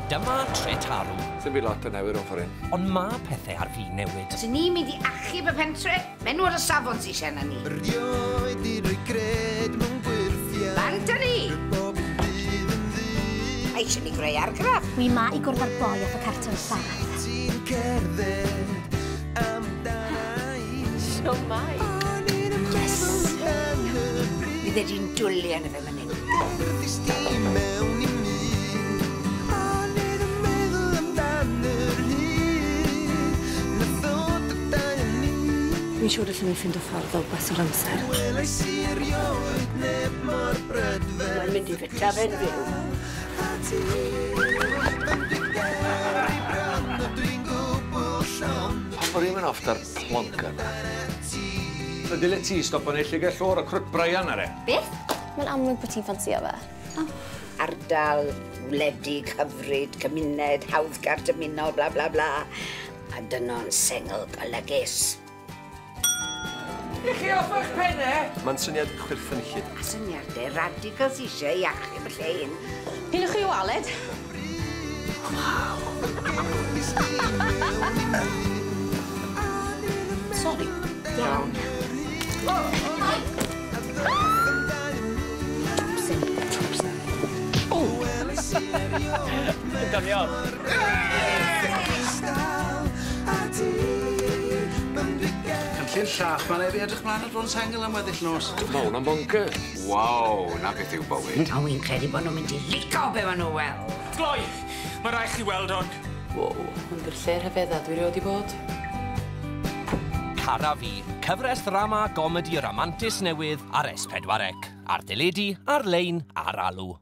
Dyma Tretarw. Sdim byd lot o newid o'n ffordd hyn. Ond mae pethau ar fin newid. Os ni'n mynd i achub y pentre, menw ar y safon sy'n eisiau na ni. Erioed i roi gred mewn gwyrthiau. Bant â ni! Bob un dydd yn ddu. Mae eisiau ni greu argraff. Wi ma i gwrdd â'r boi off y carton llath. Ti'n cerdded amdana i. Shwmae. Yes! Bydd e di'n dwlu arno fe fan hyn. Gerddist di mewn i mi. O'n i ddim meddwl amdan yr hyd. Nath o ddau o ni. Fi'n siŵr allan ni ffindo ffordd o bas o'r amser. Welais i erioed neb mor brydferth. Mae'n mynd i fyta fe'n fyw. A ti, pan dwi'n ger i bron a dwi'n gwbl llon. Pam bod i'n mynd off da'r plonc yna? So dyle ti stopo neu lligau llwr o crwt Brian ar e. Beth? Mae'n amlwg bod ti'n ffansio fe. Ardal, wledig, hyfryd, cymuned, hawddgar, dymunol, bla bla bla. A dyno'n sengl golygus. I chi off eich pennau? Mae'n syniad chwerthinllyd. A syniadau radical sy eisiau i achub y lle hyn. Pilwch chi waled. Sori. Iawn. Twpsyn, twpsyn. Doniol. Cynllun llath, mae'n ei edrych mlaen at fod yn sengl am weddill nos. Mae hwnna'n bonkers. Waw, na beth yw bywyd. Ond wi'n credu bod nhw'n mynd i lico be maen nhw weld. Gloi, mae rhaid chi weld hwn. Wow, hwn di'r lle rhyfedda dwi rioed 'di bod. Cara Fi, cyfres ddrama gomedi ramantus newydd ar S4C. Ar deledu, ar-lein, ar alw.